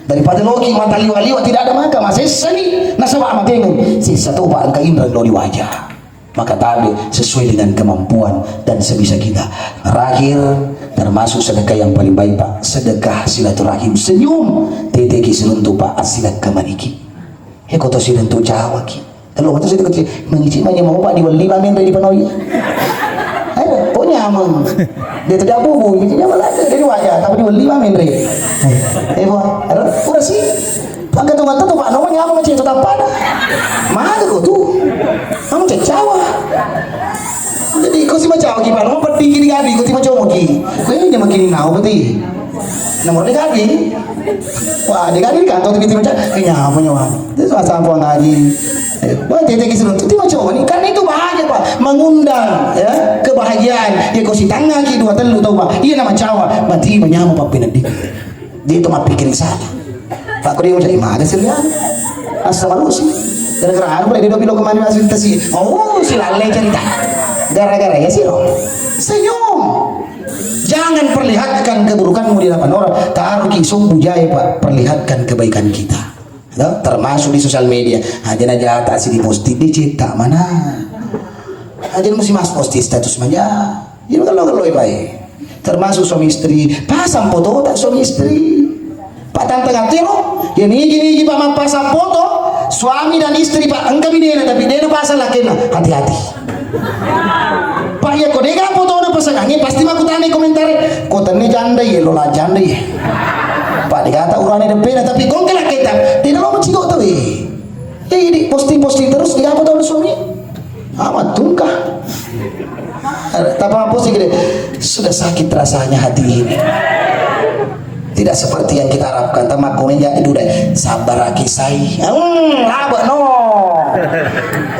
Daripada loki mata liwa-liwa tidak ada maka masessa ni nasaba matengeng. Sessa tu Pak engka inreng lo di wajah. Maka tabe sesuai dengan kemampuan dan sebisa kita. Terakhir, termasuk sedekah yang paling baik, Pak, sedekah silaturahim. Senyum, tete ki seruntu, Pak, asilak kemaniki. He, koto silentu Jawa ki. Kalau koto silentu kecil, mengici manya mau Pak di wali mamin dari penoi. Ayo, kok nyameng. Dia tidak bubu, ini dia malah dari wajah, tapi di wali mamin dari. Eh, Pak, ada kurasi. Pangkat tuh mata tuh Pak, nomor nyameng macam itu tak pada. Mana kau tuh? Kamu cacawa. Jadi kau si macawa ki Pak, nomor pedih gini gadi, kau si macawa ki. Kau ini dia makin nau berarti. Nomor dia gadi. Wah, dia kan ini kan, tapi tiba-tiba, "Eh, nyapa nyawa?" Itu salah satu ngaji. Eh, wah, dia, dia gitu, tiba coba nih. Kan itu bahaya, Pak. Mengundang, ya, kebahagiaan. Ya, kau si tangga ki dua telu tau, Pak. Iya, nama cawa. Mati, menyama, Pak, pinedi. Dia itu mah pikir salah. Pak, kau dia ucap, "Mana sih, ya?" Asal malu sih. Gara-gara anu, dia dua kilo kemarin masih tesi. Oh, si lalai cerita. Gara-gara ya sih, loh. Senyum. Jangan perlihatkan keburukanmu di hadapan orang. Taruh ki sumbu jae, Pak. Perlihatkan kebaikan kita. Ya, termasuk di sosial media. Aja na jata si di posting, dicetak mana? Aja mesti mas posting status manja. Ini kalau kalau baik. Termasuk suami istri. Pasang foto tak suami istri. Patang tengah tiro, ya nigi-nigi Pak mappasang foto, suami dan istri Pak, engka binena tapi dena pasang lakena, hati-hati. Pak, ya ko dega fotona pasangangi, pasti makkutana komentar, ko tenne janda ye, lola janda ye. Pak, dega ta urane dempena, tapi ko engka laketa, dena lo macigo tawe. Eh, di posting-posting terus, dega foto suami. Amat tungka. Tapi apa sih gede? Sudah sakit rasanya hati ini. Tidak seperti yang kita harapkan. Tamakku menjadi dudai. Sabar aki sai. Hmm, laba no.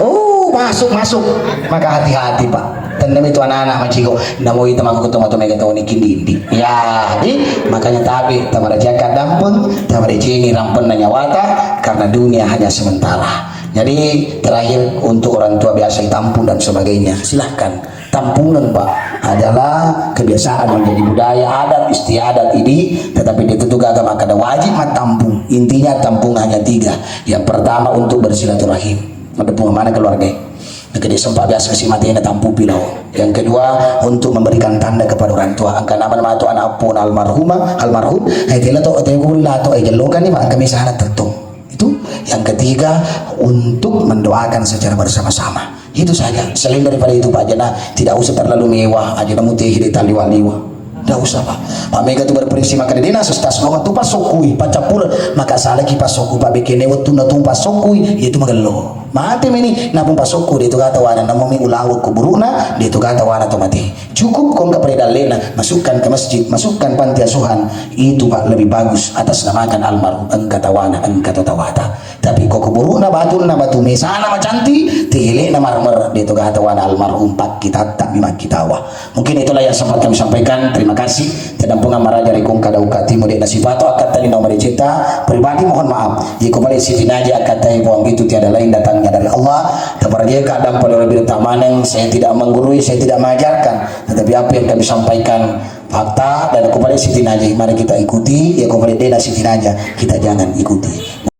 Oh, masuk masuk. Maka hati-hati pak. Tendam itu anak-anak maciko. Namo itu maka kutu matu mega toni kindindi. Ya, di makanya tapi tamara jaka dampeng, tamara jini rampenna nyawata karena dunia hanya sementara. Jadi terakhir untuk orang tua biasa ditampung dan sebagainya, silahkan. Tampungan pak adalah kebiasaan menjadi budaya adat istiadat ini, tetapi dia tentu gaga maka ada wajib matampung. Intinya tampung hanya tiga. Yang pertama untuk bersilaturahim, ada mana keluarga. Jadi sempat biasa si mati na tampu pilau. Yang kedua untuk memberikan tanda kepada orang tua. Angka nama nama tu anak pun almarhumah almarhum. Hai tela to tegu la to eh jelokan ni angka misalnya tertung. Itu yang ketiga untuk mendoakan secara bersama-sama. Itu saja. Selain daripada itu Pak Jena tidak usah terlalu mewah. Aja kamu teh di taliwa-liwa. Tidak usah Pak. Pak Mega tu berprinsip maka dia nasa stas no tu pasokui pacampur maka salah ki pasokui Pak Bekene waktu na tu pasokui itu magello. Mate meni napung pasokku dia tu kata wana namomi ulawa kuburuna dia tu kata wana to mati. Cukup kong ke perdalena masukkan ke masjid masukkan panti asuhan itu Pak lebih bagus atas namakan almarhum engka tawana engka tawata. Tapi ko kuburuna batunna batu mesana macanti, telena marmer de to gata wana almarhum pakkitatta mi makkitawa. Mungkin itulah yang sempat kami sampaikan. Terima kasih. Tedampungan maraja ri kongka dauka timu de nasipato akkattali nomor cita pribadi mohon maaf. Iko pale siti naji akkatai buang itu tiada lain datangnya dari Allah. Tabarjeka dan pada lebih tamaneng saya tidak menggurui, saya tidak mengajarkan. Tetapi apa yang kami sampaikan fakta dan aku pale siti naji mari kita ikuti. Ya ko pale de siti naja kita jangan ikuti.